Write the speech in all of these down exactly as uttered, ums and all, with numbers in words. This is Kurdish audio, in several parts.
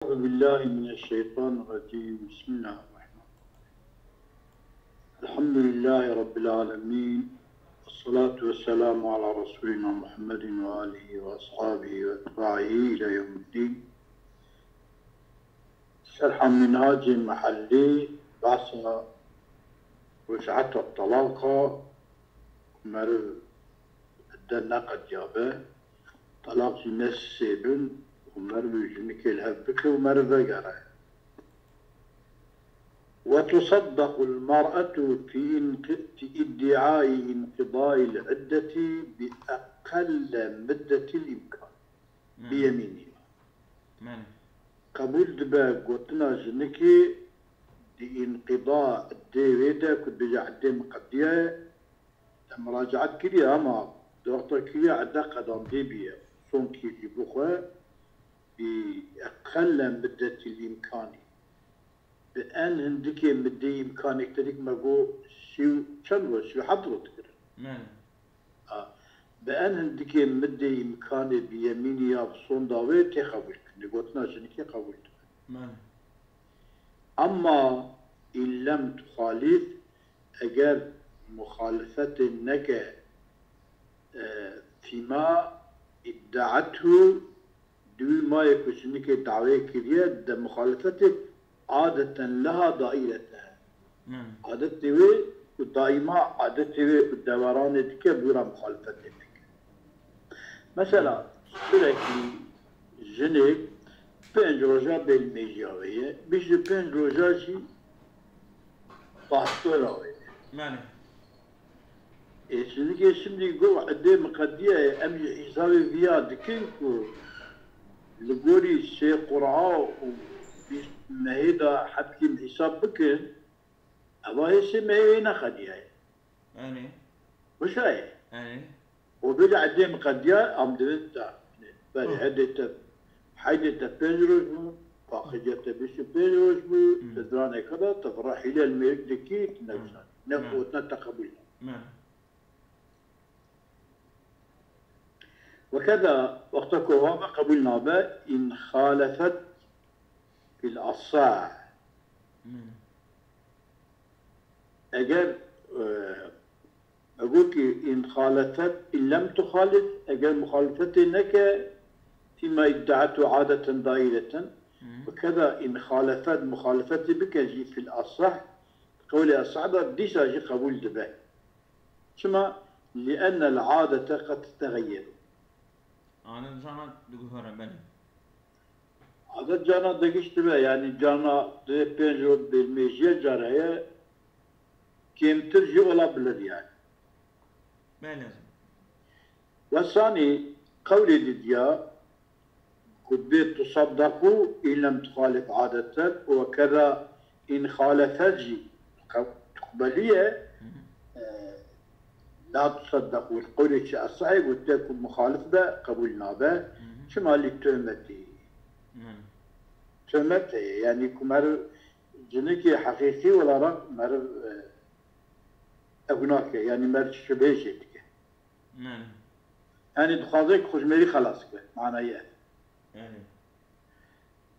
أعوذ بالله من الشيطان الرجيم. بسم الله الرحمن الرحيم. الحمد لله رب العالمين. والصلاة والسلام على رسولنا محمد وآله وأصحابه وأتباعه إلى يوم الدين. Şerha Minhacê Mihellî, behsa ric'eta telaqa, meriv idde neqediyabe, telaq jî ne sê bin û meriv û jinikê li hev bike û meriv vegere. وتصدق المرأة في انق-، في ادعاء انقضاء العدة بأقل مدة الإمكان. Belê. Biyemînî. Belê. Qebûl dibe gotina jinikê di înqîda dê wê de ku dibêje edê min qediyaye, te muracaat kiriye ama di wexta kiriye ede qedandê bûye. Sonkî jî bixwe bi eqelle middetil îmkanî. Bi en hindikê middê îmkanê te dîk me got sî û çend roj, sî û heft roj dikirin. Belê. A, bi en hindikê midê îmkanê bi yemînî ya bi sonda wê tê qebûl kirinê. Gotina jinikê qebûl dibe. Belê. Emma in lem tuxalif, eger muxalifetê neke, e, fîma iddaethu, di wî mayê ku jinikê dawê kiriye, de muxalifetê adeten leha daîrete. Hmm. Adetê wê ku daîma adetê wê ku deveranê dike, bûra muxalifetê dike. Mesela, sürekli jinik pênc roja bêlmêjiya wê ye, bîst û pênc roja jî pastora wê ye. Belê. Ê, çunke şimdî got, edê miqediye ye, em jî hîsabê viya dikin ku li gorî sê qur'a û bîst mehê de hebkî hîsab bikin, eva hê sê mehê wê neqediyaye. Belê. Wisa ye. Belê. Û bêje edê miqediya, em divin te. Belê, Hı. edê te, heydê te pênc roj bû, paqiciya te bîst û pênc roj bû, Hı. te diraneke da, te vira hîle li mêrik dikî, tu Hı. newzanî. Ne Hı. gotina te qebûl nabe. Hı. Wekeda wexta ku eva be qebûl nabe, in xalefet fil asah. Hı. Eger, e, me got ki in xalefet, in lem tuxalif, eger muxalifetê neke, fîma iddaetu adeten daireten, Hı. wekeda in xalefet, muxalifetê bike jî fil asah, qewlê asah da dîsa jî qebûl dibe. Çima? Li'ennel adete qed teğeyyeru. Adet cana diguhere, belê. Adet cana digiştibe, yani cana di pênc roj bêlmêjiye, cara ye kêmtir jî olabilir yani. Belê. Ve sanî qewlê didiya, ku bê tusaddaku in lem tuxalif adeten û wekeda in xalefet jî qe-, tuqbeliye, Hı hı. e, la tusaddaku, qewlê çi esahê gotiye ku muxalif be, qebûl nabe, Hı hı. çima lî töhmetî. Hı. Töhmet heye, yani ku meriv cinikê heqîqî olarak meriv, e, ew nake, yani meriv şibhê jê dike. Belê. Yani dixwaze ku xwe ji mêrî xelas bike, manayê ev. Belê.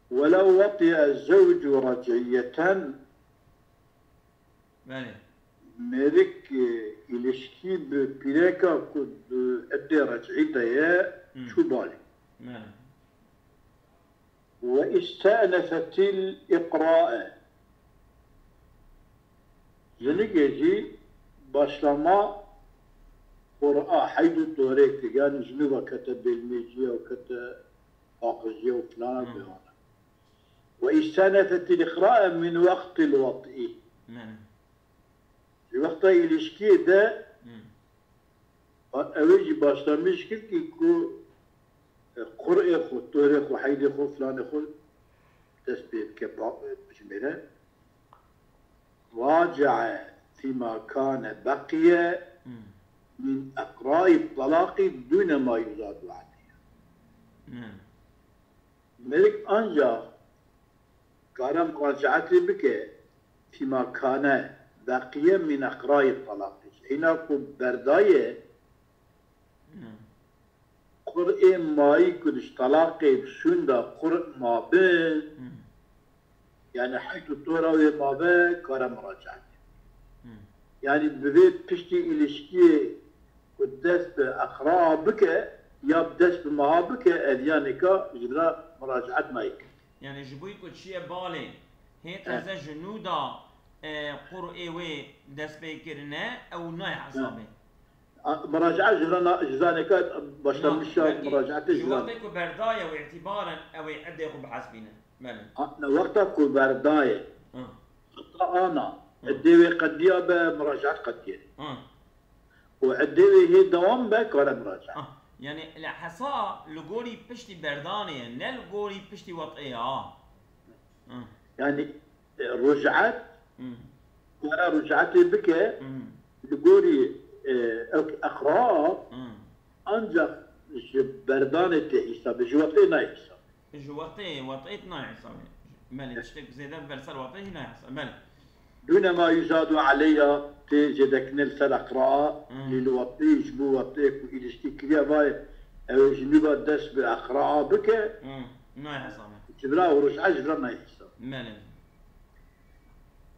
Welew wetiye zewcu reciyeten, Belê. mêrik, e, ilişkî bi pîreka ku di edê recî de ye, Hmm. çû balî. Belê. Ve istenefetil iqrae. Jinikê jî başlama Qur'a, heyd û torê kir, yani jinû ve kete bêlmêciye û kete paqijiye û filana Hı. bêhane. Ve istenefetil iqrae min wextil wet'î. Hı. Ji wexta îlişkiyê de Hı. Ew ê jî başlamîş kir kî ku, e, qur'ê xwe, torê xwe, heydê xwe, filanê xwe dest pê bike, ba-, bijimêre. Raci'e fîma kane beqiye Hmm. min eqrayî telaqî dûne ma yuzadu aleyh. Hmm. Mêrik ancax kare muracaetê bike, fîma kane beqiye min eqrayî telaqî. Hîna ku berdaye, Hmm. Qur'ê mayî ku di ji telaqê şûnda qur' mabin, Hmm. yani heyt û tora wê mabe kare muracaet. Hmm. Yani bi vê piştî îlişkiyê ku dest bi eqraa bike ya bi dest bi maha bike, ev ya nika ji vira muracaet nayê kirin. Yani ji bo ku çiye balê hê Eh. teze ji nû da, e, qur'ê wê dest pê kirine, ew nayê hesabê. A, muracaet ji vira na-, ji vira nika başlanmış Na, ya belkî muracaetê ji ji vira wextê ku berdaye û îtîbaren ew ê edê xwe bihesbîne. Belê. A, ne wexta ku berdaye. Hı. Heta ana, Hı. edê wê qediya be, muracaet qediye. Hı. Û edê wê hê dewam be, kare muracaet. Ah, yani li hesa li gorî piştî berdanê ye, ne li gorî piştî wet'ê ye, ha. Hı. Yani, e, rucaet, Hı. kare rucaetê bike, Hı. li gorî, e, ek-, eqra, Hı. ancak ji berdanê tê hesabê, ji wet'ê nayê hesabê. Ji wetê, wetê nayê hesabê. Belê, tiştek zêde ber ser wetê jî nayê hesabê. Belê. Dûne ma yuzadu aleyha tê zêdekirine li ser eqraa, Hmm. lê li wetê, ji bo wetê ku îlişkî kiriye vayê, ew ê ji nû ve dest bi eqraa bike, Hmm. Nayê hesabê. ji vira û ruca ji vira nayê hesabê. Belê.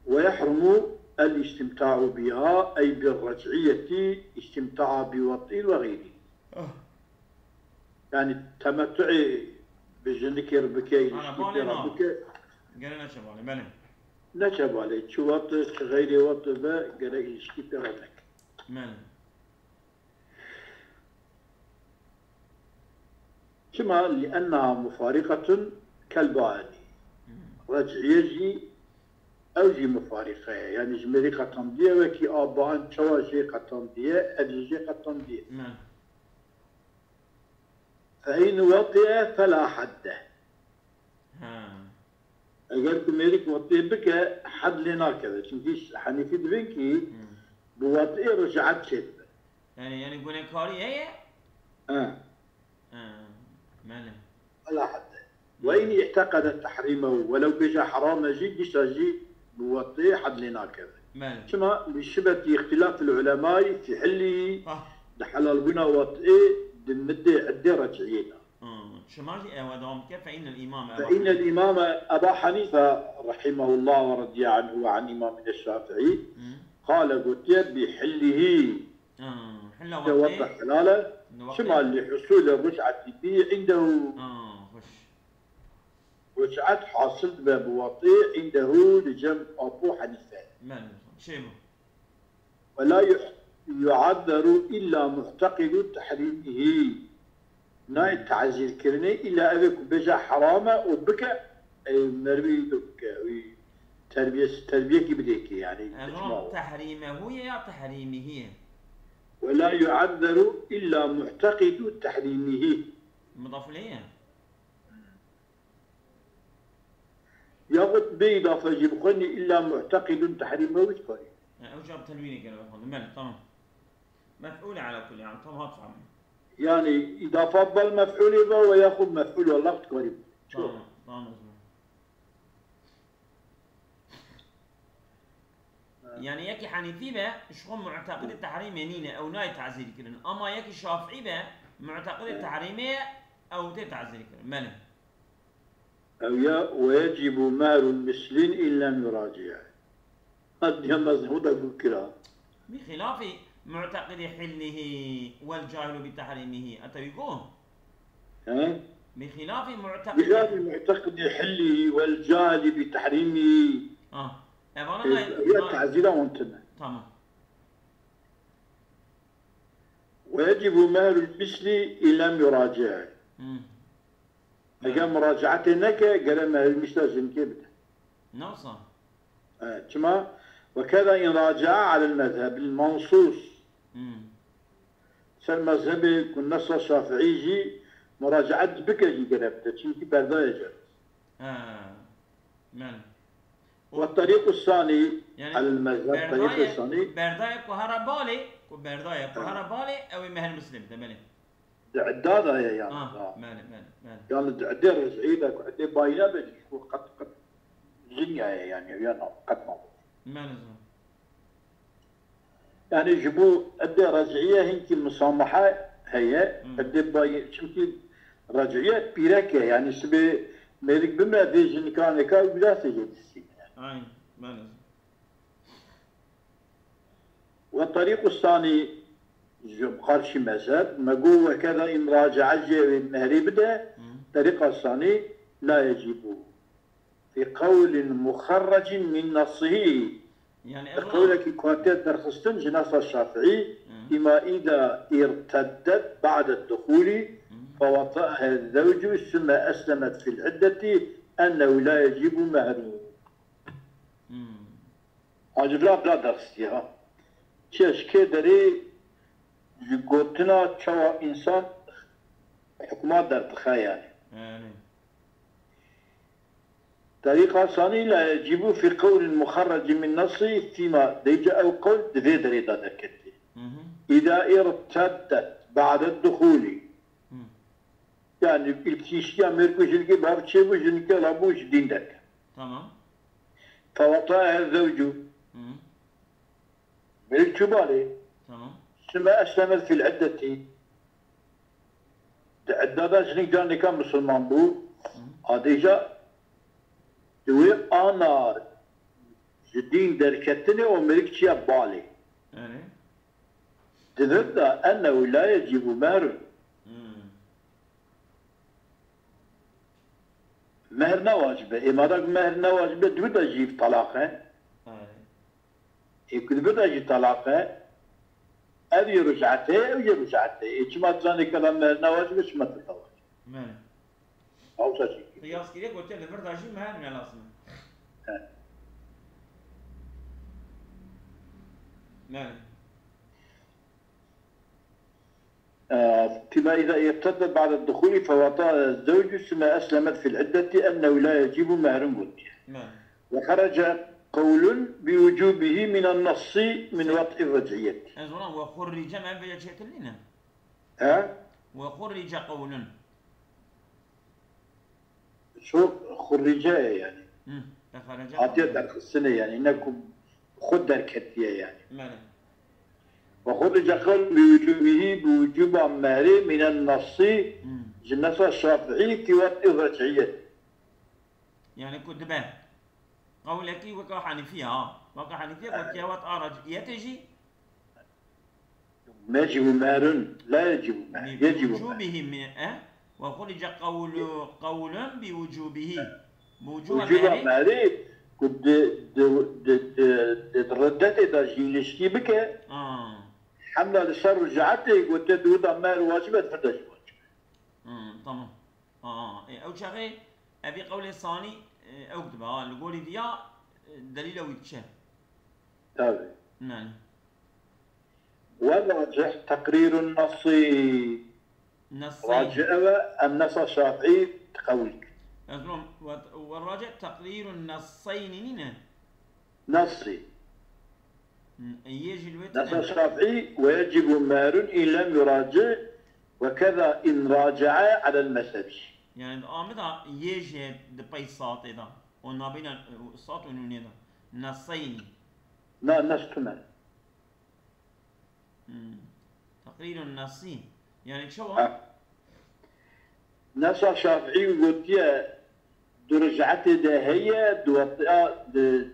Ve yehrumu el istimta'u biha, ey bir rec'iyeti istimta'a bi wet'in ve gayrihi. Ah. Yani temettu'ê bi jinikê re bike, Ana, ilişkî balê pê re na. bike. Gere neçe balê, belê. Neçe balê, çi wet, çi xeyrê wet be, gere ilişkî pê re neke. Belê. Çima? Li'enneha mufarikatun kel baeni. Hmm. Rec'iye jî, ew jî mufarîqe ye. Yani ji mêrî qetandiye, wekî a baen çawa jê qetandiye, ev jî jê qetandiye. Belê. Fe in weti'e fela hadde. Ha. Eger ku mêrik wetê bike, hed lê nakeve. Çimkî Henîfî dibên kî Hmm. bi wetê ricaet çêdibe. Yani, yani gunekarî heye? Ha. Ha, mele. Fela hadde. Ve in i'teqede tehrîmehu, welew bêje heram e jî, dîsa jî bi wetê hed lê nakeve. Mele. Çima? Li şibeti îxtilafil ulemay fî hillî, Ah. di helalbûna wetê, di midê eddê rec'iyê de. Hmm. Şima jî ewa dewam dike, fe innel îmame Fe Eba innel Hanife. îmame Eba Hanife rahimehullah ve radiye anhu ve an îmamine Şafii Hmm. qale gotiye bi hillî. Hmm. Hilla Te wetê. weta helal e. Li wextê. Çima li husûlê ruc'etî bî indehu. Hmm. Hoş. Ruc'et hasil be bi wetê indehu li cem Abu Hanife. Mele. Şey bu. Ve la yu-, yu'azzeru illa mu'teqidu tehrîmihî. Nayê tazîrkirinê, îlla ev ê ku bêje heram e û bike, ê, merivî bike, wî terbiyes-, terbiyekî bidê kê, yanî Ezo biçima o. Tehrîmehu ye ya tehrîmihî ye? Ve la yu'azzeru illa mu'teqidu tehrîmihî. Mudaf ileyh ye? Yaxud bê îdafe jî bixwînî, illa mu'teqidun tehrîme wî dikarî. E, ew jî bi tenwînê gere bixwendin. Belê, tamam. Mef'ûl e ala kulli hal, tamam, hat fehmî. Yani îdafa bel mef'ûlê be ve yaxud mef'ûl olarak dikarî. Ço? Tamam, tamam o zaman. Yani yekî Henîfî be, ji xwe mu'teqidê tehrîmê nîne, ew nayê tazîr kirin. Ama yekî Şafî be, mu'teqidê tehrîmê ye, ew tê tazîr kirin. Belê. Ew ya, "Ve yecîbu mehrul mislin in lem yuraci'e." Hadiya mezhû da gû kira. Bi xilafî mu'teqidî hillihi wel cahilu bi tehrîmihi. Ete wî got? He? Bi xilafî mu'teqidî Bi xilafî mu'teqidî hillihi wel cahili bi tehrîmihi. Ha. Evana Ev, da ev ya tazîra wan tune. Tamam. "Ve yecîbu mehrul misli in lem yuraci'e." Hmm. Eger muracaetê neke, gere mehrul misla jinikê bide. Nasıl? E, çima? "Ve keda in raca'a alel mezhebil mansus." Hmm. Ser mezhebê ku nesa Şafii jî muracaet bike jî gere bide. Çimkî berdaye cer. Ha. Men. Ve tariqu sani Yani alel mezheb, tariqu berdaye, sani. Berdaye ku hera balê, ku berdaye ku Ha. hera balê, ew ê mehrul misla bide, belê. Di idda da ye yani. Ha, Ha. belê, belê, belê. Yani di idê ric'î de ku idê bayîne be jî ku qet, qet jinya ye yani, ya na, qet nabe. Belê zor. Yani ji bo idê ric'î ye hinkî musamaha heye. Hmm. Eddê bayî, çimkî reciyet pîrek e. Yanî sibê mêrik bime vê jinikanê ka wî lasê jê distîne. Aynen. Belê. Ve terîqu sanî ji qarşî mezheb, me got wekeda îmraca jê wê mehrê bide, Hmm. terîqa sanî la yecîbû. Fi qewlin muxerrecin min nasihî. Yani Bi ev qewlekî ku hatiye derxistin ji nasa Şafiî, Hı. Îma îda irteddet ba'de duhûlî Hı. fewata'he zewcu sümme eslemet fil iddeti ennehu la yecîbu mehrû. Hmm. Hacı vira vira derxistiye ha. Çi ji kê derê ji gotina çawa însan hukuma derdixe yani. Yani. Terîqa sanî la yecîbû fî qewlin muxerrecî min nasî fîma deyce ew qewl di vê derê de derketiye. Hı hı. Îda îrteddet ba'de duhûlî. Hı. Yani ilkiştiya mêrkû jinikê bav çêbû, jinikê rabû ji dîn derket. Tamam. Fewata ehe zewcû. Hı. Mêrik çû balê. Tamam. Süme eslemet fil iddetî. Di idda de jinik canikê misilman bû. Hı. Adêja di wê ana ji dîn derketinê û mêrik çiya balê. Yani. Di vir de ennehu la yecîbu mehrun. Hmm. Mehr ne wacibe. Ê mada ku mehr ne wacibe, di vir de jî talaq e. Aynen. Ê ku di vir de jî talaq e, ev yê ricate, ew yê ricate. Ê çima tu zanê kela mehr ne wacibe, çima tu da wacibe? Aynen. Hawsa çekî. Qiyas kiriye gotiye di vir de jî mehr ne lazim e. He. Yani. Fîma îza irteddet ba'de duhûlî fewata zewcû süme eslemet fil iddeti ennehu la yecîbu mehrun gotiye. Ve xerece qewlun bi wucûbihî minen nasî min wet'i reciyet. Ez ona ve xurrice me vêya çêtir nîne. He? Ve xurrice qewlun. Çok xurrice ye yani. Hı, te xerece Hatiye qewlun. Derxistinê yani. Ne ku xwe derketiye yani. Mene. Ve xurrice qewlun bi wucûbihî, bi wucûba mehrê minen nasî, Hı. ji nesa Şafiî fî wet'i reciyet. Yani ku dibe. Qewlekî weka Henîfiye ha. Weka Henîfiye Evet. gotiye wet a reciyetê jî. Mecîbu mehrun, la yecîbu mehr. Bi Yecîbu mehr. wucûbihî mi, e? Ve xurice qewlu, qewlun bi wucûbihî. Bi wucûba Wucûba mehrî. mehrî ku di, di, di, di, di riddetê de jî ilişkî bike, Aa. hemla li ser ricaetê gote di wida mehr wacib e, di vir de jî wacib e. Hmm, tamam. Aa, e, ew çaxê evî qewlê sanî, e, ew dibe, ha, li gorî viya, e, delîla wî diçe. Tabii. Yani. Ve racih teqrîrun nasî. Nasî. Racih ev e, em nesa Şafîî qewil kin. Ez rom, ve, ve racih teqrîrun nasî nîne? Nasî. N-, yê jî li wê Nesa tine. Şafîî, ve yecîbu mehrun in lem yuraci ve keza in racae alel mezhebi. Yani di amida yê jî di pey satê de. O nabîna, e, sat û nûnê de. Nasî nî. Na, nas tune. Hmm. Teqrîrun nasî. Yani çawa? Ha. Nesa Şafîî gotiye di ricetê de heye, di wetiya di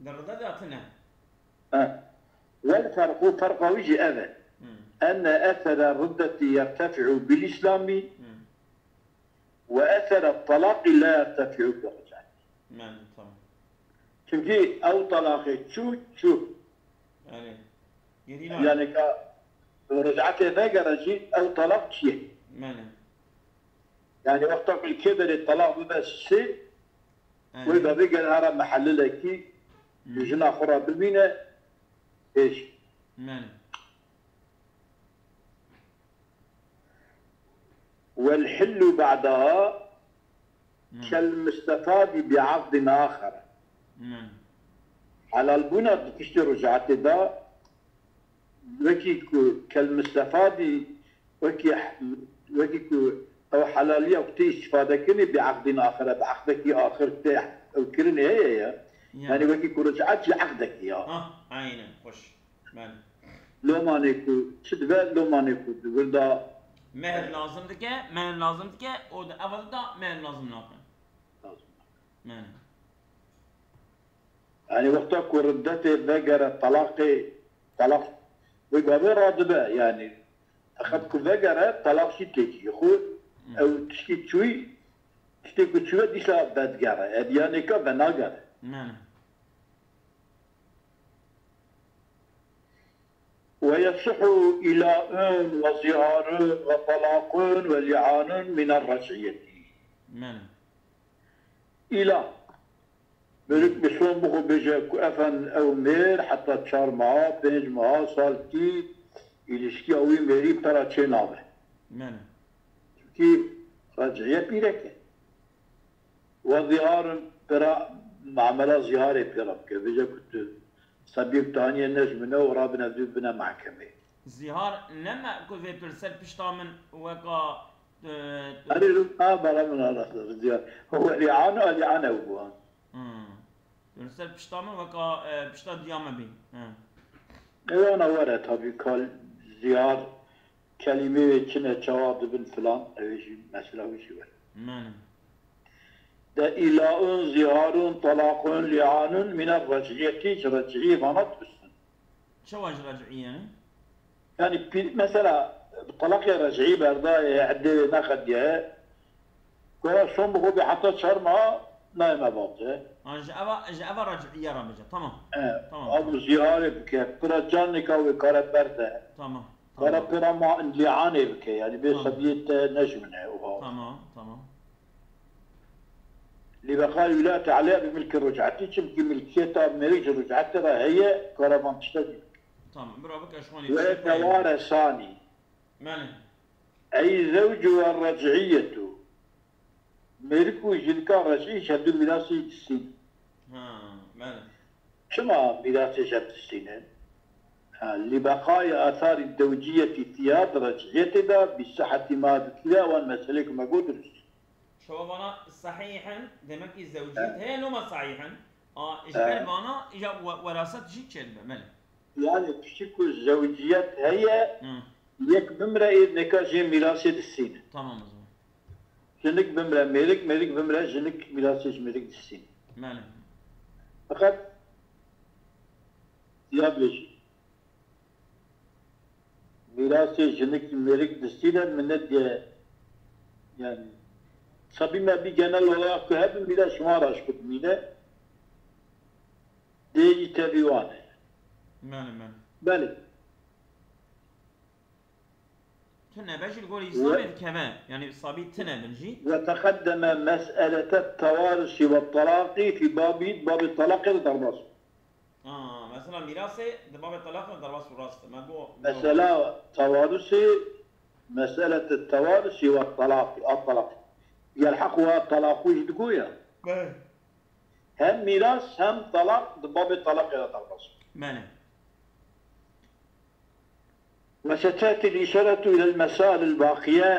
Di ride de tine. Ha. Wel ferqu, ferqa wî jî ev e. Hmm. Enne esere riddeti yertefi'u bil îslamî. Hmm. Ve esere talaqî la yertefi'u bi ric'etî. Men, tamam. Çünkü ew talaqê çû, çû. Yani, gerîna. Yani ka ric'etê vegere jî ew talaq çiye. Men. Yani wexta ku li kê derê talaq bibe sê, Yani. wê gavê gel hera mehellilekî Hmm. jina xwe re bibîne, pêş. Men. Wel hillu ba'daha Hmm. kel mustefadi bi aqdin axer. Hmm. Helalbûna di piştî ricatê de wekî ku kel mustefadi, wekî, wekî ku ew helaliya ku tê îstîfade kirinê bi aqdin axer e, bi aqdekî axir tê ew kirinê heye ye. Ya. Yani wekî ku ricat jî aqdekî ya. Ha, aynen, xweş. Belê. Lomanê ku çi dibe, lomanê ku di wir de Mehr lazim dike, mehr lazim dike, o di eva de da mehr lazim nake. Lazim. Mene. Yani wexta ku riddetê vegere, talaqê, talaq wê gavê radibe yani. Feqet ku vegere, talaq jî têkî. Xwe ew tiştî çûyî, tiştê ku çûye dîsa vedigere. Ediyanêka venagere. Mene. ويصح إيلاء وظهار وطلاق ولعان من الرجعية. Mene. Îla. Mêrik bi son bixwe bêje ku efen ew mêr heta çar meha, pênc meha, salkî îlişkiya wî mêrî pera çê nabe. Mene. Çimkî rec'iye pîrek e. Ve zîharun pira mamela zîharê pê re bike. Bêje ku tu sebiyek taniyê nejmine û rabine dû bine mehkemê. Zîhar ne me ku vê tu li ser pişta min weka, e, tu Erê ru a bala min arastir zîhar. Huwe li'an a li'an ew bû ha. Hmm. Tu li ser pişta min weka, e, pişta diya me bî. He. Ewana were tabî kal zîhar kelîmeyê çi ne çawa dibin filan ew ê jî mesela wî jî were. Mene. De îlaun, zîharun, talaqun, li'anun mine rec'iyetî ji rec'iyê vana dibistin. Çawa ji rec'iyê ne? Yani pî- mesela talaqê rec'î berdayê, eddê wê neqediye. Gora son bixwe bê heta çar meha nayê me bate. Ha ji eva, ji eva rec'îye re bêje. Tamam. E, Tamam, abu tamam. Zîharê bike. Pira canêka wê kare berde. Tamam. Kare Tamam. pira ma li'anê bike. Yani bê Tamam. sebiyê te nejmine. Oha. Tamam, tamam. Lîbeqayî wîlayetê Elê bi milkê roc'etî, çimkî milkiyeta mêrik ji roc'etê re heye, kare van tiştekî bike. Tamam, bira bike şwanî Ve tiştekî. Teware sanî. Mene. Ey zewcu ve rec'iyetu. Mêrik û jinika rec'î ji hevdû mîrasê distîn. Ha, mene. Çima mîrasê ji hev distînin? Ha, lîbeqayî atharî zewciyetî tiya di rec'iyetê de bi sihhetî ma dikire wan meselê ku me got dirust. Çawa vana sehîh in, demek ki zewciyet heye, loma sehîh in. A, ji ber vana, îja we-, weraset jî çêdibe, belê. Yani piştî ku zewciyet heye, Hı. yek bimre ê neka jê mîrasê distîne. Tamam o zaman. Jinik bimre mêrik, mêrik bimre jinik mîrasê ji mêrik distîne. Belê. Feqet ya bêjî. Mîrasê jinik mêrik distîne min nediye. Yani, sabî me bî genel olarak ku hebin mîra şima re ji xwe dimîne. Dê jî tevî wan e. Mene, mene. Belê. Tune be jî li gorî Îslamê dikeve. Yani sabî tune bin jî. Ve teqeddeme mes'elete tewarisi ve talaqî fî babî, babê talaqê de derbas bû. Ha, mesela mîrasê di babê talaqê de derbas bû, rast e. Me got, me got. Mesela tewarisi, mes'elete tewarisi ve talaqî, a talaqî. Yelhequ ve talaqû jî digoya. Be. Hem mîras hem talaq di babê talaqê de derbas bû. Belê. وستأتي الإشارة إلى المسائل الباقية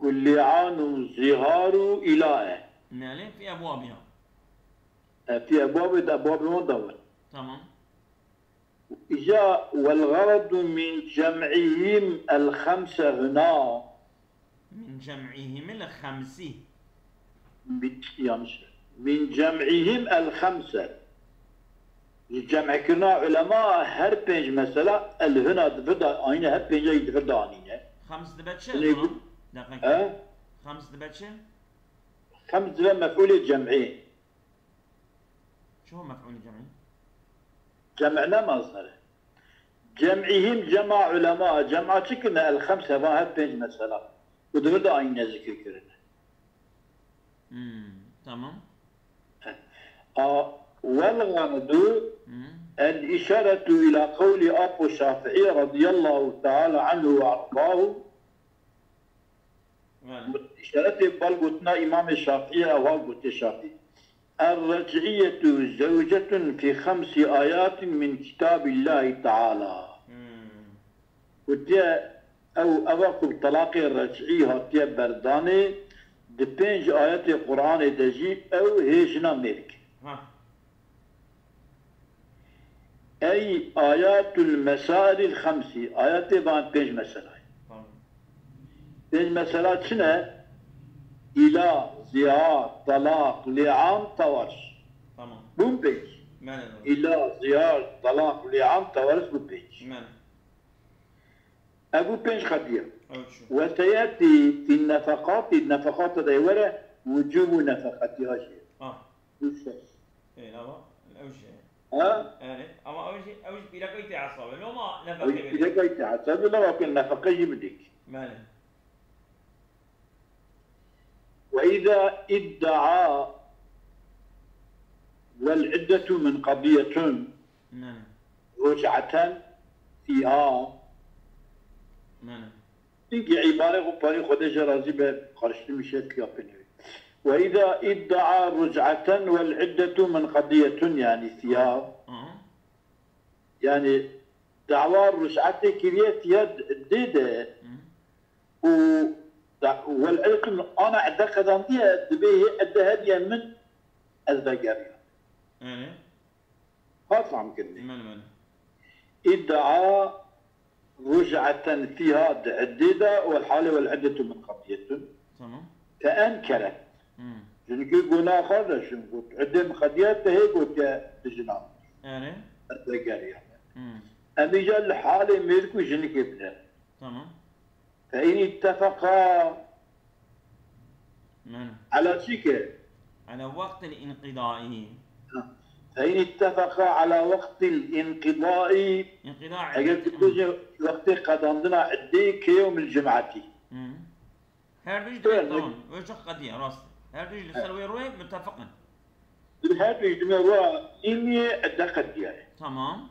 كاللعان وزهار إلى. Belê, fi ebwabiha. E, fi ebwabê de, ebwabê wan de were. Tamam. Îja والغرض من جمعهم الخمسة هنا. Min cem'ihimil xemsî. Bi-, yanlış. Min cem'ihim el xemse. Ji cem'kirina ulema her pênc mesela el hina di vir de anîne, her pênca jî di vir de anîne. Xems dibe çi? Binê Zona? Deqeke. He? Xems dibe çi? Xems dibe mef'ulê cem'î. Çi ho mef'ulê cem'î? Cem' ne mazhar e. Cem'ihim cema ulema. Cem'a çi kirine? El xems, heva her pênc mesela. Û di vir de anîne zikir kirine. Hmm, tamam. A, والغرض Hmm. الإشارة إلى قول Apo Şafii رضي الله تعالى عنه وأرضاه. Belê. Îşaretê bal gotina Îmamê Şafî ye, ew ha gotiye Şafî. الرجعية زوجة في خمس آيات من كتاب الله تعالى. Hmm. Gotiye ew, eva ku bi telaqê rec'î hatiye berdanê, di pênc ayetê Qur'anê de jî ew hê jina mêrik. Ha. Ey ayatul mesailil xemsi. Ayatê van pênc meselay. Tamam. Pênc mesela çi ne? Îla, zihar, talaq, lîan, tewaris. Tamam. Bûn pênc. Mene doğru. Îla, zihar, talaq, lîan, tewaris bûn pênc. Mene. Ev bû pênc qediye. Ew çi? Ve seyetî fî nefekatî, nefekata de were wucubu nefekatiha jî. Ah. Bû şeş. Ê, lava. Ew jî. Ha? Yani, ama ew jî, ew jî pîlek ey tê hesabê. Loma Ew nefeqe jî bidî. pîlek ey tê hesabê, lava ke nefeqe jî bidîk. Mene. Ve îza iddaa vel iddetu munqadiyetun Mene. ric'eten fîha. Mene. Çunkî îbare xwe parî Xwedê jê razî be, karşılamış et ya pênevî. Ve îza iddaa ric'eten vel iddetu munqadiyetun, yani fîha. Aha. Yani dawa ric'etê kiriye tiya dê de Hı. û da-, vel iddetu ana idde qedandiye, dibê hê idde hediye min ez vegeriya. Yani. Ha fam kirinê. Mene mene. Îddia ric'eten fîha di iddê de wal hale vel iddetu munqadiyetun. Tamam. Fe enkeret. Hı. Jinikê got na kardeşim, got iddê min qediya, te hê got ke dijina Yani. ez vegeriya. Hı. Em îca li halê mêrik û jinikê bine. Tamam. Fe in ittefeqa Mene. ala çi ke? Ala waqtil inqidai. Fe in ittefeqa ala waqtil inqidai. İnqida. Eger tu bêjî wextê qedandina iddê ke yewmil cum'etî. Hı. Her duş Evet. direkt tamam. Öyle çok kadiye rast. Her duş li ser wê rûyê müttefiqin. Her duş dime ruha îniyê idde qediye. Tamam.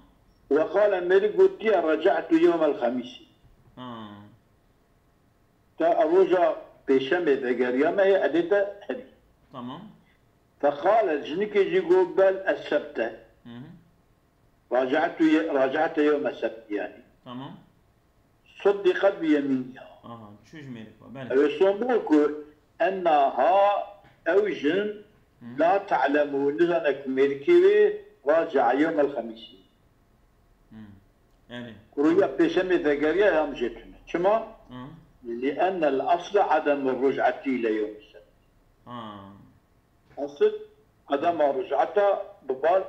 Ve qale mêrik gotiye reca'tu yewmel xemîsî. Ha. Te roja pêşemê vegeriya me yê edê te hebî. Tamam. Feqale jinikê jî got bel es sebte. Hı hı. Raca'tu ye-, raca'te yewme sebti yani. Tamam. Suddiqet bi yemîniha. Aha. Çu ji mêrik var. Bele. Ew ê son bû ku ennaha ew jin Hı. la te'lemu nizane ku mêrikê wê raca'a yewmel xemîsî. Hı. Yani. Ku roja pêşemê vegeriya ya mijê tune. Çima? Hı. Li ennel asle ademu ric'etî le yewmi sebt. Ha. Asil adema ric'eta bi bar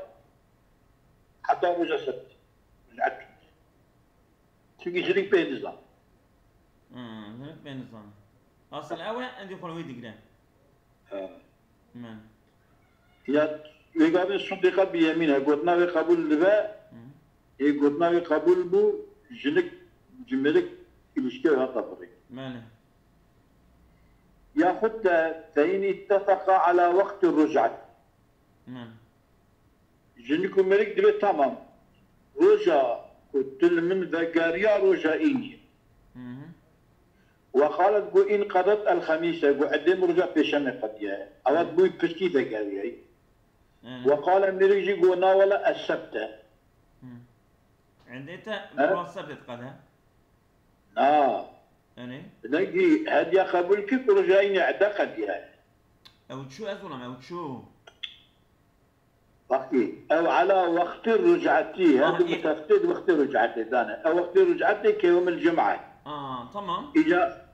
heta roja sebt. Ric'et. Çünkü jinik pê nizan. Hı. Jinik pê nizan. Asıl ew e, endî xwe wê digre. Ha. Men. Ya wê gavê suddiqet bi yemîne, gotina wê qebûl dibe, Hı. ê gotina wê qebûl bû, jinik, cimêrik ilişkiya wê hata birê. Mele. Yaxud de fe in ittefeqa ala wexti ric'et. Men. Jinik û mêrik dibê tamam. Roja ku tu li min vegeriya roja îniyê. Hı hı. Ve qalet got inqedet el xemîse, got edê min roja pêşemê qediye. Ewa bûy piskî vegeriyayî. Yani. Ve qale mêrik jî got na wele es sebte. Hı. Endê te Evet. bi sebet qede. Na. Yani. Dengî hediya qebûl kir ku roja îniyê ede qediye. Ew çu ez olam ew çu. Wextî. Ew ala wextî ric'etî. Ah, Her du iyi. mutefitê di wextê ric'etê dane. Ew wextê ric'etê ke yewmil cum'e. Aa, tamam. Îca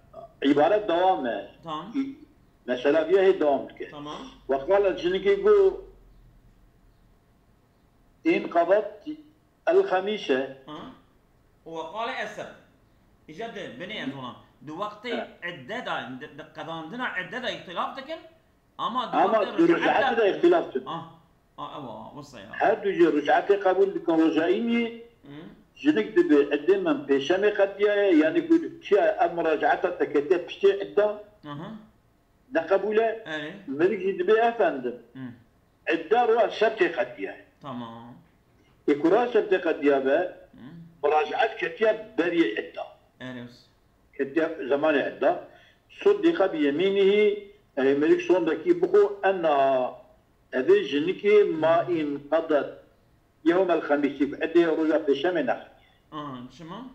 îbaret dewam e. Tamam. Î-, mesela diye hê dewam dike. Tamam. Ve qalet jinikê got inqedet el xemîse. Ha? Û we qale eseb. Îca di binê ez olam. Di wextê Evet. idde de, di, di qedandina idde de îxtilaf dikin. Ama di Ama wextê tu ric'etê de îxtilaf tune. Ah, ah, ewa, wisa ya. Her du jî ric'etê qebûl dikin roja îniyê. Hı? Jinik dibê edê min pêşemê qediyaye, yani ku çiya ev muracaeta te ketiye piştê idda Aha. neqebûl e. Erê. Mêrik jî dibê efendim. Hı. Idda roja sebtê qediyaye. Tamam. Ê ku roja sebtê qediya be, Hı. muracaet ketiye berî idda. Erê. Ketiye zemanê idda. Suddiqe bi yemînihî, erê mêrik sondekî bixwe ennaha evê jinikê ma inqedet yewmel xemîsî, edê roja pêşemê nexin. Aha, çima?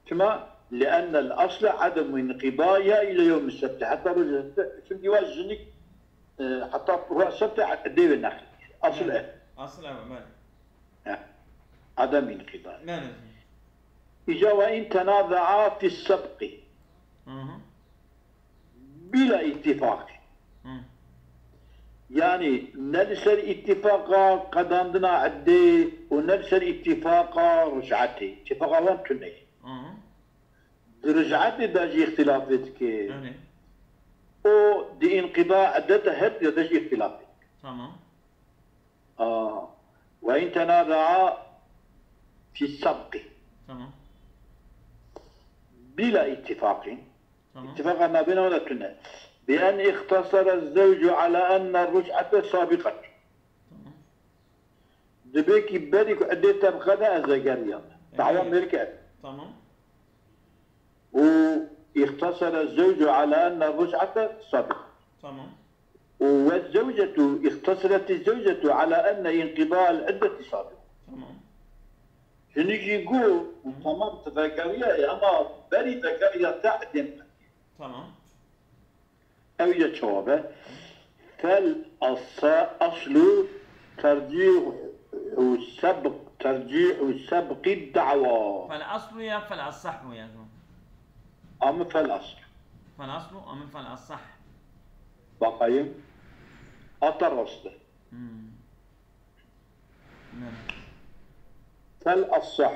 Çima? Li ennel asle ademu inqidaiha ile yewmi sebti. Heta roja sebti, çünkü wa jinik, e, heta roja sebti edê wê nexin. Asıl e. Asıl ev, bele. He. عدم انقضاء. Îca وإن تنازعا في السبق Hı hı. بلا اتفاق. Hı. Yani ne li ser ittifaqa qedandina eddê û ne li ser ittifaqa ric'etê. Ittifaqa wan tune ye. Hı hı. Di ric'etê de jî îxtilafê dike. Yani. O di înqida eddê de her de jî îxtilafê dike. Tamam. Aa, وإن تنازعا في السبق Tamam. بلا اتفاق. Tamam. اتفاقا navbêna wan de tune. بأن اقتصر الزوج على أن الرجعة سابقة. Tamam. Dibê kî berî ku edê te biqede ez vegeriyam. Evet. Dawa mêrike. Tamam. واقتصر الزوج على أن الرجعة سابقة. Tamam. والزوجة، اقتصرت الزوجة على أن انقضاء العدة سابق. Tamam. Jinî jî got, Hı. Tamam, tu vegeriyaye, ama berî vegeriya te edê min. Tamam. Ew ya cewab e. فالأص-، الأصل ترجيح سبق، ترجيح سبق الدعوى. فالأصل ya فالأصح ya. Ama فالأصل. فالأصل ama فالأصح. Bakayım. Hatta rastı. Hmm. Evet. فالأصح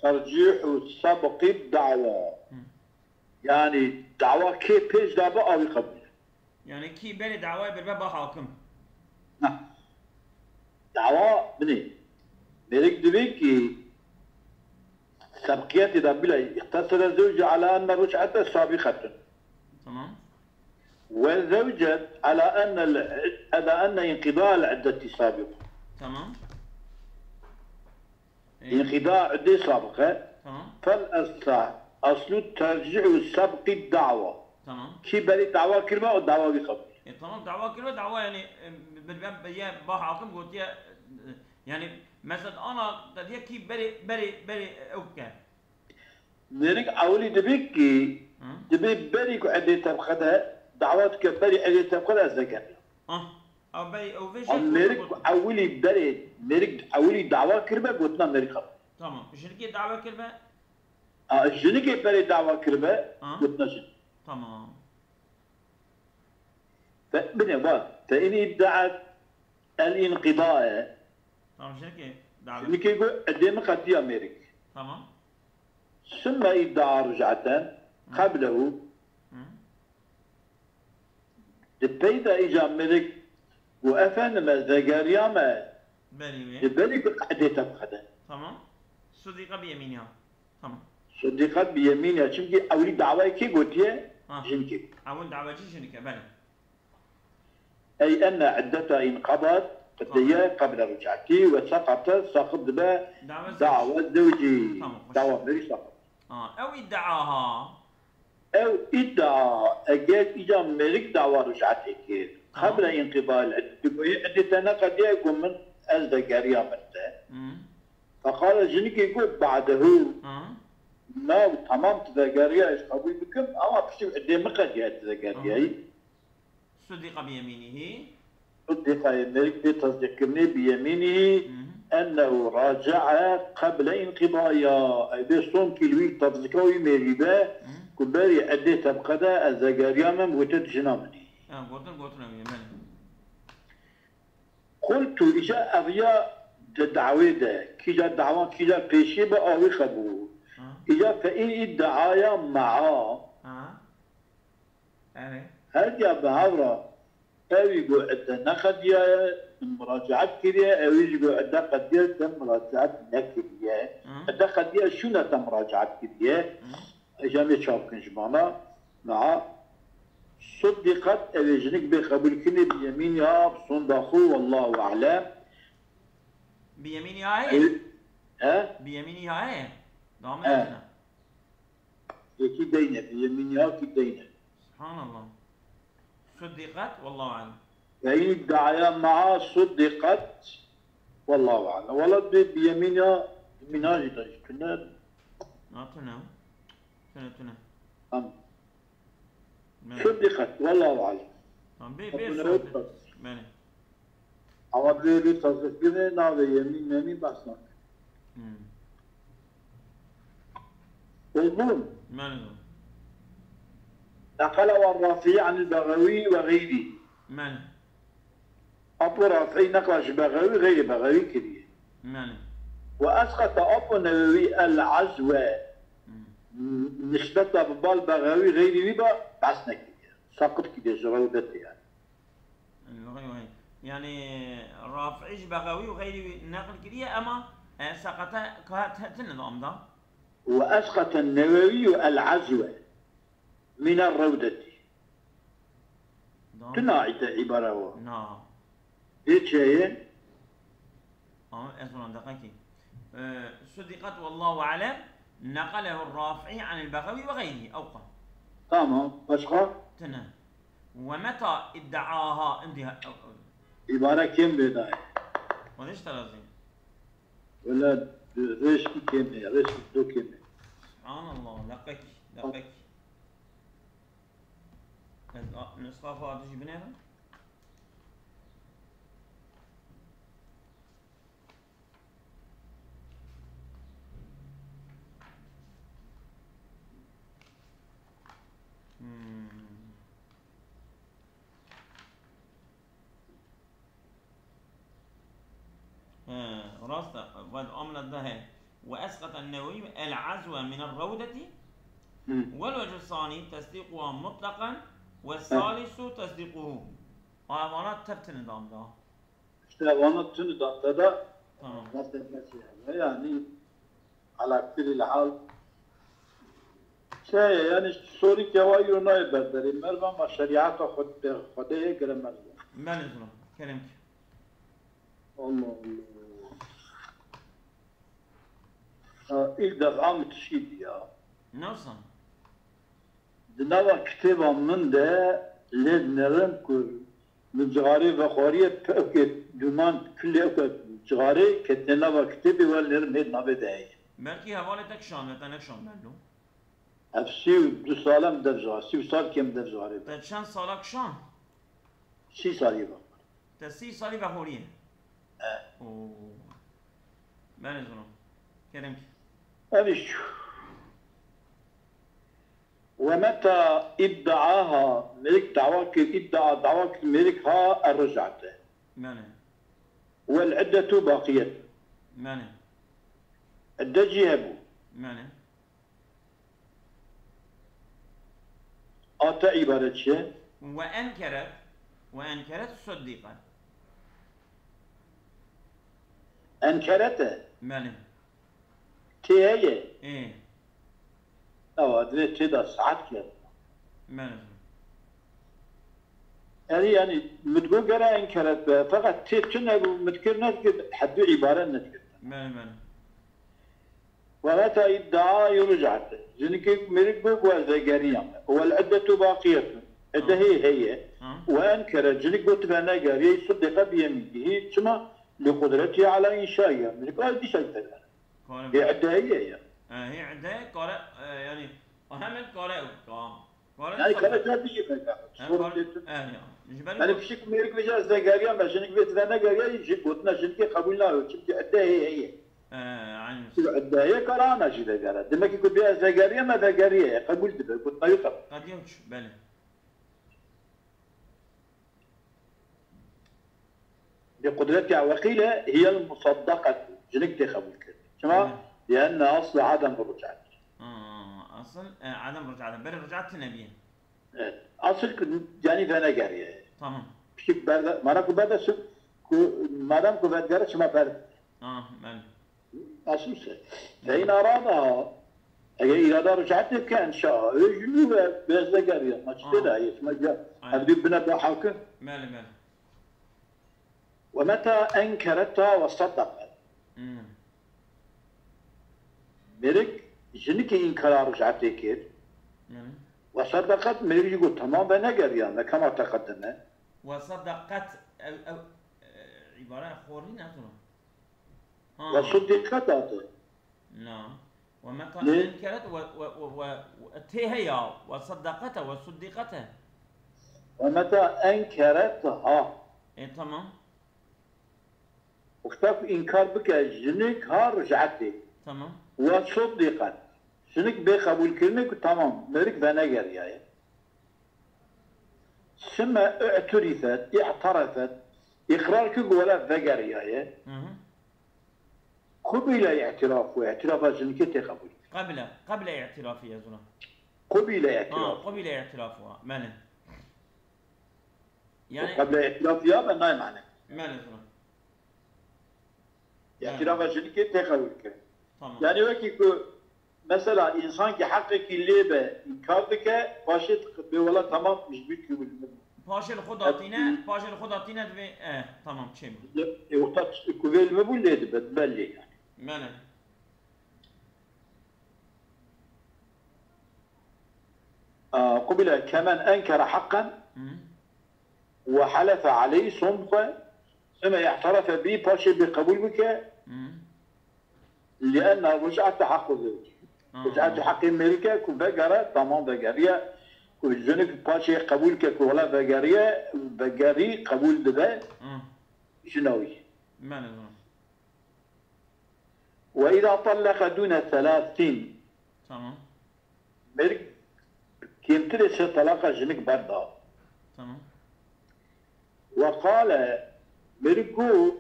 ترجيح سبق الدعوى. Hmm. Yani dawa kê pêş de be, ew ê qebûl. Yani kî berê dawayê bibe, ba hakim. Ha. Dawa binê. Mêrik dibê kî sebqiyetê de bile, اقتصر الزوج على أن الرجعة سابقة. Tamam. والزوجة على أن ال-، على أن انقضاء العدة سابق. Tamam. E, انقضاء عدة سابقة. Tamam. فالأصل ترجيح سبق الدعوى. Tamam. Kî berî dawa kiribe, o dawa wî qebûl. E, tamam, dawa kiribe, dawa yani, e, bir, bir, bir, ya, ba hakim gotiye, e, yani, mesela ana, diye kî berê, berê, berê, e, ew ke. Mêrik ewilî dibê kî, Hı? Dibê berî ku edê te biqede, dawa dike berî edê te biqede ez vegeriyam. Ah, ew berî, ew vê jî Em mêrik ewilî berê, mêrik ewilî dawa kiribe, gotina mêrik qebûl. Tamam. Jinikê dawa kiribe? A, jinikê berê dawa kiribe, Ha? Gotina jin. Tamam. Fe, binê va, فإن ادعت الانقضاء. Tamam, jinikê dawa. Jinikê got, edê min qediya mêrik. Tamam. ثم ادعى رجعة Hı. قبله. Hı. Di pey de îca mêrik got, efendim, ez vegeriyame. Berî wê. Di berî ku edê te biqede. Tamam. Sudiqa bi yemîniha. Tamam. Sudiqat bi yemîniha. Çimkî ewilî dawayê kê gotiye? Ha. Jinikê. Ewil dawacî jinike, belê. أي أن عدتها انقضت, qediye, Tamam. قبل رجعته وسقط, saqit dibe, Dawa zewcî. Dawa zewcî. Tamam, xweş. Dawa mêrî saqit. Ha, ew îddiaha. Ew îdia, eger îca mêrik dawa ric'etê kir, Ha. Qebla înqidayil idde, digoyê idê te neqediye, got min ez vegeriyam te. Hmm. Feqale jinikê got, ba'dehu. Ha. Na, tamam, tu vegeriya, ez qebûl bikim, ama piştî idê min qediye tu vegeriyayî. Aha. Sudiqa bi yemînihî. Sudiqa, mêrik bê tesdîqkirinê bi yemînihî, Hı hı. Ennehu raca'a qebla înqidaiha. Ew bê sonkî li wî tesdîqa wî mêrî be, Hı. Ku berî edê te biqede, ez vegeriya me, gote tu jina min î. Ha, gotin, gotin ew yê, belê. Qultu, îca ev ya di dawê de, kîja dawa, kîja pêşî be, awî qebûl. Ha. Îca fe in îddiaya ma'a. Ha. Erê. Her diya bi hev re, ewî got idde neqediyaye, min muracaet kiriye, ewî jî got idde qediye, te muracaet nekiriye. Hı. Idde qediye şûne te muracaet kiriye. Hı. Îca em ê çap kin ji mala. Niha. Suddiqet, ew ê jinik bê qebûlkirinê bi yemîniha, bi sonda xwe, wallahu a'lem. Bi yemîniha heye? Ew-, he? Bi yemîniha heye? Dame He. Yekî deyne, bi yemîniha kî deyne. Subhanallah. Suddiqet, wallahu alem. Ve in iddiaya ma'a suddiqet, wallahu alem. Wala bi, bi yemîniha, yemîniha jî de jî tune. Na tune. Tune, tune. Tamam. Belê. Suddiqet, wallahu alem. Tamam, bê, bê Abone suddiqet. Olun. Belê. Ama bê, bê tasdîqkirinê navê yemîn, memîn behs nake. Hmm. Oldu mu? Mani do. Nakala ve Rafi'i anil Begavi ve gayri. Mani. Apo Rafi'i nakla ji Begavi, gayri Begavi kiriye. Mani. Ve esqata Apo Nevevi el azve. Hmm. Nisbeta bi bal Begavi gayri wî ba bes nekiriye. Saqit kiriye ji rewdetê yani. Yanî, Rafi'î ji Bexewî û xeyrî wî neqil kiriye, ema, e, seqete ka te-, tine dam da. Ve esqete Newewî û el azve mîna rewdetî. Dam. Tuna îte îbare wa. Na. Ê çeye? Ama ez ona deqekî. E, Sudiqet wallahu alem, neqelehu Rafi'î anil Bexewî ve xeyrî. Ewqa. Tamam. Başka? Tine. Ve meta iddiaha, indi ha-, Îbare kêm bê dayê. Wan işte razî. Wele rêşkî kêm e, rêşkî do kêm e. Subhanallah, leqek, leqek. Ez a-, nusxa xwe adijî binêrim. Hmm. He, rast e. Vel amla da he. Ve esqata Nevewi el azve min el rewdeti. Hı. Vel vecü sani tesdiquha mutlaqan ve salisu tesdiquhu. Avana teptini dam da. İşte vana tunu da te da. Tamam. Nasıl mesela? Yani ala kulli hal. Şey, yani sorî ke wa yo nayê berberê merva ma şerîeta Xwedê, Xwedê yê gire merva. Belê zira, kerem ki. Allah Allah. Ha, ilk defa mi tişî diya. Nasıl? Di nava kitêba min de lê dinerim ku min cixarê vexwariye, pe-, ewkê dûman kulê ewke cixarê ketine nava kitêbê, we lêrim hê navê de heye. Belkî hevalê te kişande, te nekişand bello. Ev sî û du sal em dev cixarê, sî û sal kem dev cixarê. Te çend sala kişand? Sî salî vexwariye. Te sî salî vexwariye? E. Oo. Belê ziro. Kerem ki. Ev iş. Ve meta iddiaha, mêrik dawa kir, iddia dawa kir, mêrik ha erricate. Mane. Wel iddetu baqiyet. Mane. Idde jî hebû. Mane. A te îbaret çi ye? Ve enkeret, ve enkeret suddiqe. Enkerete. Mane. Tê heye. Ê. Ewa, divê tê de saet kevin. Mane. Erê, yani, mi digo gere enkeret be, feqet tê tune bû, mi dikir nedikir, heddû îbare nedikir. Mane, mane. Ve meta iddia yurcate. Jinikê mêrik bû ku ez vegeriyam. Wel iddetu baqiyetun. Idde Ha. hê heye. Ha. Ve enkere, jinik got venegeriyê, suddiqe biyemînî. Hî çima? Li qudretiha ala înşaiha. Mêrik ay dîsa vegere. Kare Hê idde heye ya. E, hê idde kare, e, yani, hemen kare, ka-, kare Yani sor- kare te dijî vegere. He, Sorun kare, tê tu. E, ya. Ji ber Yani ku pişik mêrik vêje ez vegeriyam, jinik vê venegeriya, jî gotina jinikê qebûl nabe. Çimkî idde hê heye. E, aynı. Idde heye kare ana jî vegere. Demek ki ku bê ez vegeriyam, me vegeriye. Qebûl dibe. Gotina wî qebûl. Qediya uç, belê. Bi qudretiha weqîle hiyel musaddeqet. Jinik tê qebûl kir. Çima? Hı. Lienne aslu adem ruc'et. Ha, asıl, e, adem ruc'et. Berê ruc'et tine biye. Evet. Asıl ku canî venegeriye. Tamam. Pişik berde, mara ku berde su, ku madem ku vedgere çima berde. Ah, ben. Asıl se. Fe in arada, eger îrada ric'etê bike, enşa, wê jinû ve bezde geriya, ma çi tê de heye, ma ya, Aynen. Ev dû bine be hakim. Belê, belê. Ve meta enkereta ve saddaqet. Hmm. Mêrik, jinikê înkara ric'etê kir. Belê. Ve saddaqet, mêrik jî got, tamam ve negeriya, me kema teqedime. Ve saddaqet, ev, ev, e, îbare xorî ne zor. Ha. Ve suddiqet ate. Na. Ve meta Lê? enkeret ve, ve, ve, ve, ve tê heya, ve saddaqete, ve suddiqete. Ve meta enkeret ha. E, tamam. Wexta ku înkar bike jinik ha ricetê. Tamam. Wa sod dîqet. Jinik bê qebûlkirinê ku tamam, mêrik venegeriyaye. Sime i'tirîfet, i'terefet, îqrar kir ku wela vegeriyaye. Hı hı. Qubîle îtiraf û îtirafa jinikê tê qebûl. Qebile, qebile îtirafî ez ona. Qubîle Ha, îtiraf. Qubîle îtiraf wa. Mene. Yani Qebile îtiraf ya be nayê mane. Mene zona. Îtirafa jinikê tê qebûl kir. Tamam. Yani wekî ku mesela însankî heqekî lê be înkar dike, paşê bê wela tamam ji bîr kir wil min. Paşê li xwe datîne, paşê li xwe datîne divê, eh, tamam, çê min. E, wexta ku vê li min bû lê dibe, dibe lê yani. Mene. Aa, qubile kemen enkere heqen Hı. Ve helefe aleyh, sond xwe, sümme i'terefe bî, paşê bê qebûl bike, Hı. Lienne ric'ete haqqu zewc. Ha. Ric'ete haqqê mêrike ku vegere, tamam vegeriye, ku jinik paşê qebûl ke ku wela vegeriye, vegerî qebûl dibe Hı. Jina wî. Mene zona. Ve îza tallaka dûne selâsîn. Tamam. Mêrik kêmtirê sê talaqa jinik berda. Tamam. Ve qale, mêrik got,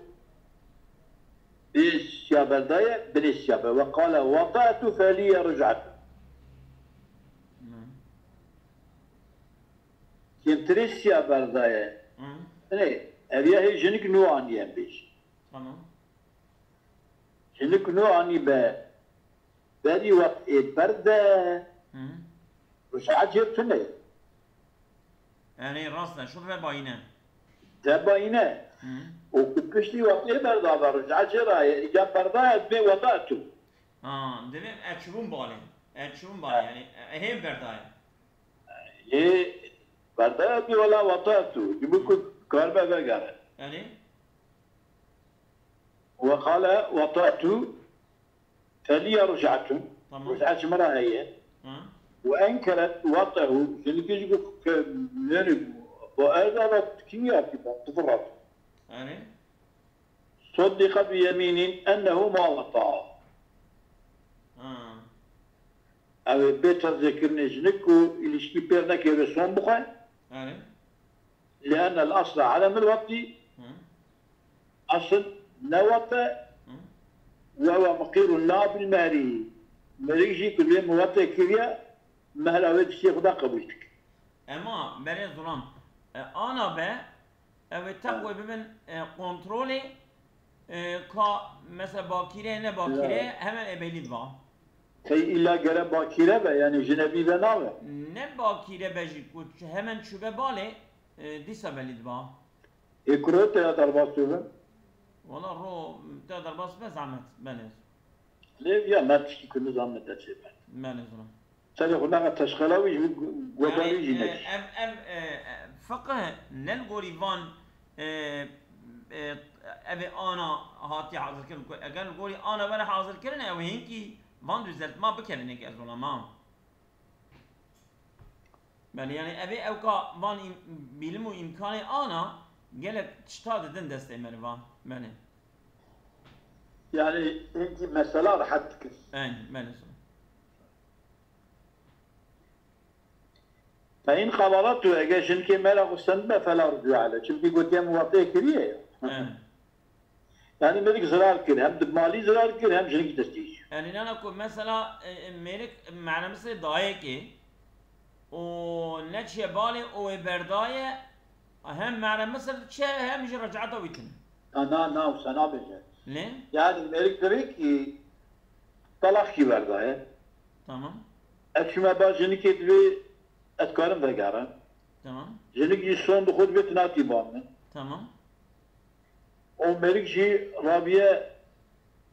bê siya berdaye, binê siya be. Ve qale, vata'tu felîye ric'etu. Hı. Kêmtirê siya berdaye. Hı. Binê, ev ya hê jinik nû aniye em bêjin. Tamam. Hinik nû anî be berî wextê berde Hı. Ric'a cê tune. Erê, rast e, şo ve bayîne. De bayîne. Hı. Û ku piştî wextê berda be ric'a cê raye, îca berdaye dibê weda tu. Ha, divê ez çûbûm balê. Ez çûbûm balê, Ha. Yani, e, hê berdaye. Hê berdaye dibê wela weda tu. Ji bo ku karibe vegere. Yani? Ve qale vata'tu felîye ric'etun. Tamam. Ric'a ji min re heye. Hı. Ve enkeret vat'ehu, jinikê jî got ke, yani, bu erda da kim ya ki bak, tıfırrat. Yani? Soddiqet bi yemînin ennehu ma vata'a. Hı. Ew ê bê tezlêkirinê jinik ku îlişkî pêr neke wê son bixwe. Erê. Li'ennel asla ademil wetî. Hı. Esil ne wet e. Hı. Ve huve muqîrun la bil mehrî. Mêrik jî ku lê min wetê kiriye, mehra wê tiştê xwe da qebûl dike. Ema berê zilam, e, ana be, ew ê teqwê Ha. bibin, e, kontrolê, e, ka mesela bakîre ne bakîre, Ya. Hemen ê belî diba. Tey îlla gere bakîre be, yani jinebî be nabe? Ne bakîre be jî ku ç-, hemen çûbe balê, e, dîsa belî diba. Ê kuro te ya derbas çûbe? Wala ro te derbas be zahmet, belê. Lê ya me tiştî ku nizanme te çê be. Belê zina. Serê xwe naxa teşxela wî ji gu-, gobarî Yani, jî e, nekir. Ev, ev, e, e, fiqh ne li gorî van, e, e, ev ê ana hatiye hazirkirin ku eger li gorî ana were hazirkirin, ew hinkî van düzeltma bikerin êk ez olama. Belê, yani ev ê ewka van im-, bilim û îmkanê ana gelek tişta didin destê merivan. Belê. Yani hinkî mesela rehet dikir. Eyn, belê. Fe in qabalatu, eger jinikê mera xwe stend be, fela rucû aleyh. Çimkî gotiye min wextê kiriye ya. Eyn. Yani mêrik zirar kir, hem di malî zirar kir, hem jinikî destî. Yani nana ku mesela, e, e, mêrik meremisê dayekê û neçiye balê û wê berdaye, hem meremisê diçe, hem jî recata wî tune. Na, na, na, wisa nabêje. Lê? Yani mêrik divê ki talaq kî berdaye. Tamam. Ez çûme ba jinikê divê ez karim vegerim. Tamam. Jinik jî son di xwe divê tu natî ba min. Tamam. Û mêrik jî rabiye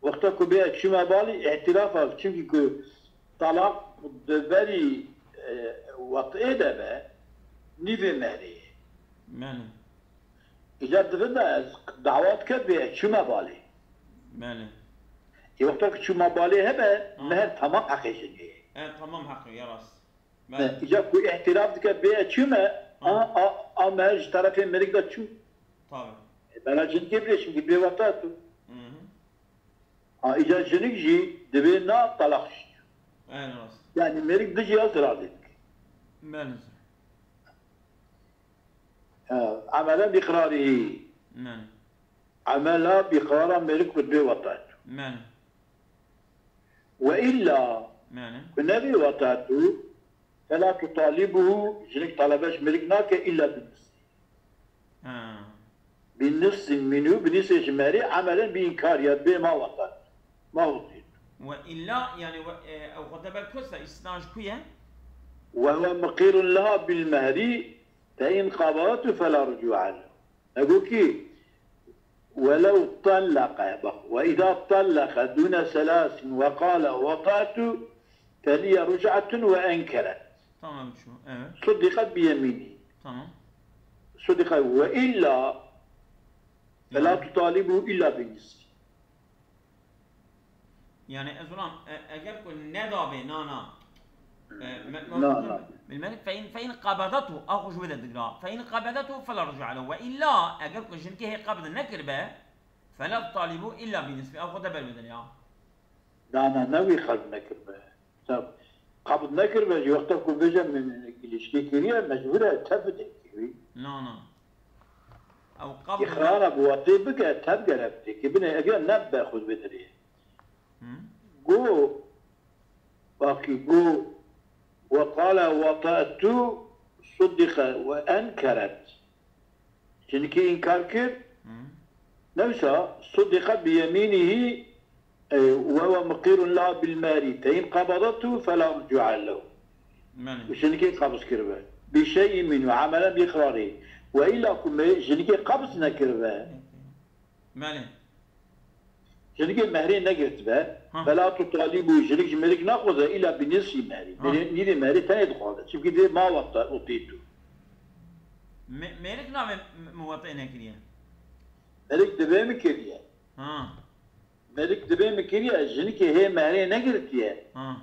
wexta ku bê ez çûme balî îtîraf e, çimkî ku talaq di berî, e, wet'ê de be, nîvê mehrê ye. Belê. Îcar divin de ez dawa dike bê ez çûme balê. Belê. Ê wexta ku çûma balê hebe, Ha. mehr tamam heqê jinê ye. E, tamam heqê, ya rast. Belê. Îcar ku îtîraf dike bê ez çûme, Ha. a, a, a mehr ji terefê mêrik de çû. Tabii. E, bela jinikê bile çimkî bê weta tu. Ha, îca jinik jî divê na talaq jî. Belê, rast. Yani mêrik dijî ya zirar dike. Belê. Ha, emelen bi iqrarî. Belê. Emela bi iqrara mêrik ku divê wata tu. Belê. Ve illa Belê. Ku nebî wata tu, fela tutalibuhu, jinik talebe ji mêrik nake illa bi nisî. Ha. Bi nisî minhu, bi nisî ji mehrî, emelen bi înkar ya bê ma wata. Ma wutî. Ve illa, yani ve, e, ew xwe teber kuse, îstisna ji ku ye? Ve huve muqîrun leha bil mehrî, fe in qabalatu fela rucû'a lehu. Ego ki, welev tallaka, bak, ve izâ tallaka dûne selâsin ve qâle vata'tu, feliye ruc'atun ve enkeret. Tamam, şu, evet. Suddiqet bi yemînî. Tamam. Suddiqet ve illa, fela Yani. Tutalibu illa bi nisî. Yani ez ulan, e, eger ku nedabê nana, e, me-, me-, Na, na. Bilmem, fe in, fe in qabadatu, a xwe ji wê de digira. Fe in qabadatu fela ruc'a lehu. Ve illa, eger ku jinkê hê qabd nekiribe, fela tutalibu illa bi nisfi, a xwe de bermedin ya. Na, na, ne wî qabd nekiribe. Tab-, qabd nekiribe, ji wexta ku bêje min ilişkî kiriye, mecbûr e tev bide kiriye. Na, na. Ew qabd Îqrara bi watê bike, tev gere bide ki bine, eger ne be xwe bidirê. Hı. Go, bakî go, ve qale vata'tu suddiqe ve enkeret. Jinikî înkar kir. Hı. Newsa, suddiqe bi yemînihî, e, ve huve muqîrun la bil mehrî. Fe in qabadatu fela rucû'a lehu. Belê. Û jinikê qabz kiribe. Bi şey'in minhu, emelen bi iqrarî. Ve illa ku me-, jinikê qabz nekiribe. Belê. Jinikê mehrê negirtibe, Ha. Fela tutalibu, jinik ji mêrik naxwaze, îla bi nisfî mehrî. Ha. Mêrê-, nîvê mehrê tenê dixwaze. Çimkî dê ma wata û tê tu. Me-, mêrik navê m-, muwatê nekiriye. Mêrik divê min kiriye. Ha. Mêrik divê min kiriye, jinikê hê mehrê negirtiye. Ha.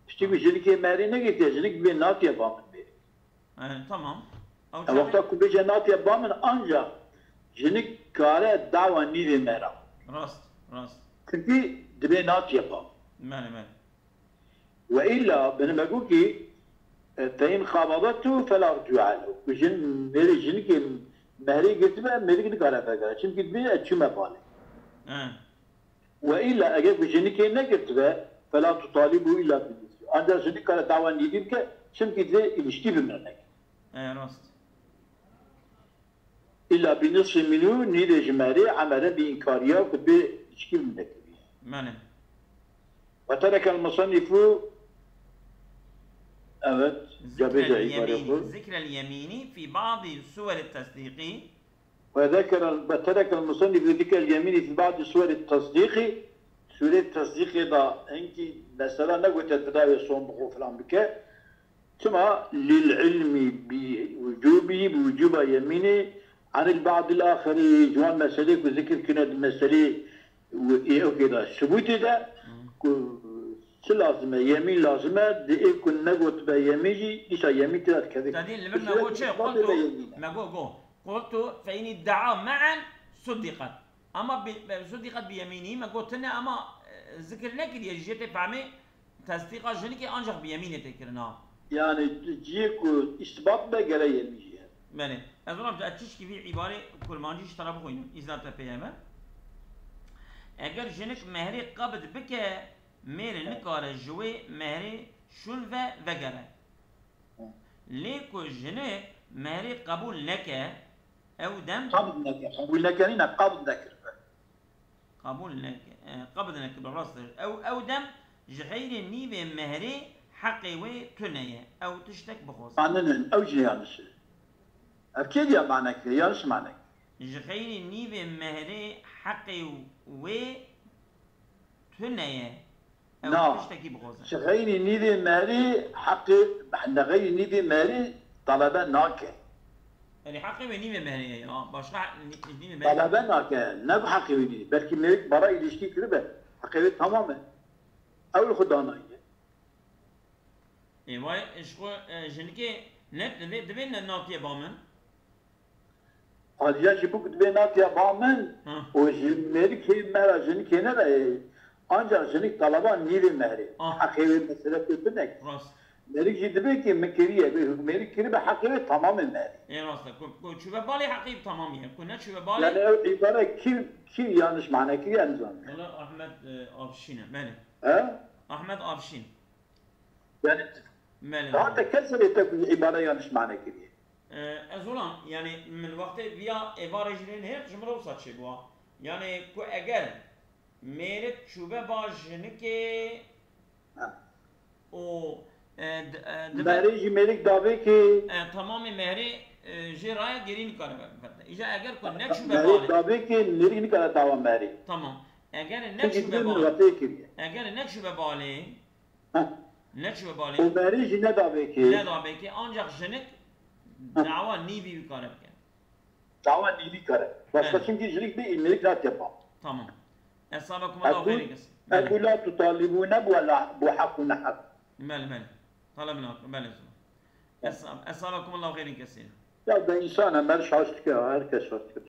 Piştî ku jinikê mehrê negirtiye, jinik divê natiye ba min mêrik. E, tamam. Ew E, çaxê wexta ku bêje natiye ba min, ancax jinik kare dawa nîvê mehra. Rast, rast. Çimkî dibê natiye ba min. Belê, belê. Ve îlla, bini me got ki, e, fe in qabadatu fela rucû'a lehu. Ku jin, mêrê jinikê mehrê girtibe, mêrik nikare vegere. Çimkî dibê ez çûme balê. He. Ve îlla eger ku jinikê negirtibe, fela tutalibu îlla bi nisfî. Ancak jinik kare dawa nîvî bike, çimkî dibê ilişkî bi me neke. E, rast. Îlla bi nisfî minhu, nîvê ji mehrê, emelen bi înkariya ku dibê ilişkî bi me nekiriye. Belê. Ve terekel musennifu, evet, Zikrel cebê îbarê yemînî, xwe. Zikrel yemînî fî ba'dî suwerî tesdîqî. Ve zekere, ve terekel musennif zikrel yemînî fî ba'dî suwerî tesdîqî. Sûrê tesdîqê da hinkî mesela negote tu navê son bixwe filan bike. Çima? Lil ilmî bi wucûbî, bi wucûba yemînê, anil ba'dil axerî, ji wan meselê ku zikir kirine di meselê û ê okê de, subûtê de, Hmm. ku çi lazim e? Yemîn lazim e, di ê ku negotibe yemîn jî, dîsa yemîn tê de dikeve. Tedî li vir me got çi? Qultu, me got, got. Qultu fe in idda'a ma'an suddiqet. Ama bi, bi, suddiqet bi yemînî me got tune ama, e, zikir nekiriye, jê tê fehmê tesdîqa jinikê ancak bi yemînê tê kirin ha. Yani cihê ku îsbat be gere yemîn jî hebe. Belê. Ez ona tu ez tişkî vî îbarê kurmancî ji te re bixwînim, îzna te pê hebe. Eger jinik mehrê qebd bike, mêr nikare ji wê mehrê şûn ve vegere. Lê ku jinik mehrê qebûl neke, ew dem Qebd neke, qebûl neke nîne, qebd nekiribe. Qebûl neke, e, qebd nekiribe, rast e. Ew, ew dem ji xeyrê nîvê mehrê heqê wê tune ye. Ew tiştek bixwaze. Aninin, ew jî yanlış e. Ev kê diya mane kiriye, yanlış mane kiriye. Ji xeyrê nîvê mehrê heqê wê tune ye. Ew Na. Tiştekî bixwaze. Ji xeyrî nîvê mehrî heqê, li xeyrî nîvê mehrî talebe nake. Erê, heqê wê nîvê mehrê ye ya. Başqa nî-, nîvê mehrê. Talebe nake. Ne bi heqê wê nîvê. Belkî mêrik bara îlişkî kiribe. Heqê wê tamam e. Ew li xwe danayî. Ê, vay, ji xwe, e, jinikê ne, divê, divê ne natiye ba min. Aliya ji bo ku divê natiya ba min Hı. û ji mêrikê me re jinikê ne re, e, Ancak jinik talaba nîvê mehrê. Ah. Heqê wê mesele tu binek. Rast. Mêrik jî dibe ki min kiriye, wê hukmêrik kiribe heqê wê tamamê mehrê. Ê rast e. Ku, ku çûbe balê heqî tamamî ye. Ku ne çûbe balê. Yani ew îbare kî, kî yanlış mane kiriye em zanin. Wala Ahmet e, Avşin e. Belê. He? Ahmet Avşin. Yani Belê. Daha te kes lê te ku îbare yanlış mane kiriye. E, ez olam, yani min wextê viya êvarê jî lê nihêrt ji min re wisa çêbûwa. Yani ku eger mêrik çûbe ba jinikê Ha. û e, d- e, dibe Mehrê jî mêrik davê ki e, tamamê mehrê e, jê raya gerî nikare vefete. Îja eger ku neçûbe mehrê balê. Davê ki mêrik nikare dawa mehrê. Tamam. Eger Çünkü neçûbe din balê. Wextê kiriye. Eger neçûbe balê. Ha. Neçûbe O balê. mehrê jî ne davê ki. Ne davê ki ancak jinik dawa nîvî wî kare bike. Dawa nîvî kare. Başka Evet. Çünkü jinik bir mêrik nake ba. Tamam. Esabekumullahu Eku, xeyrin kesîr. eku la tutalibûne bu la bu hak û nehak. Belê, belê. Talebna, belê zor. Esab, esabekumullahu xeyrin kesîr. Ya da insan emel şaş dike, her kes şaş dike.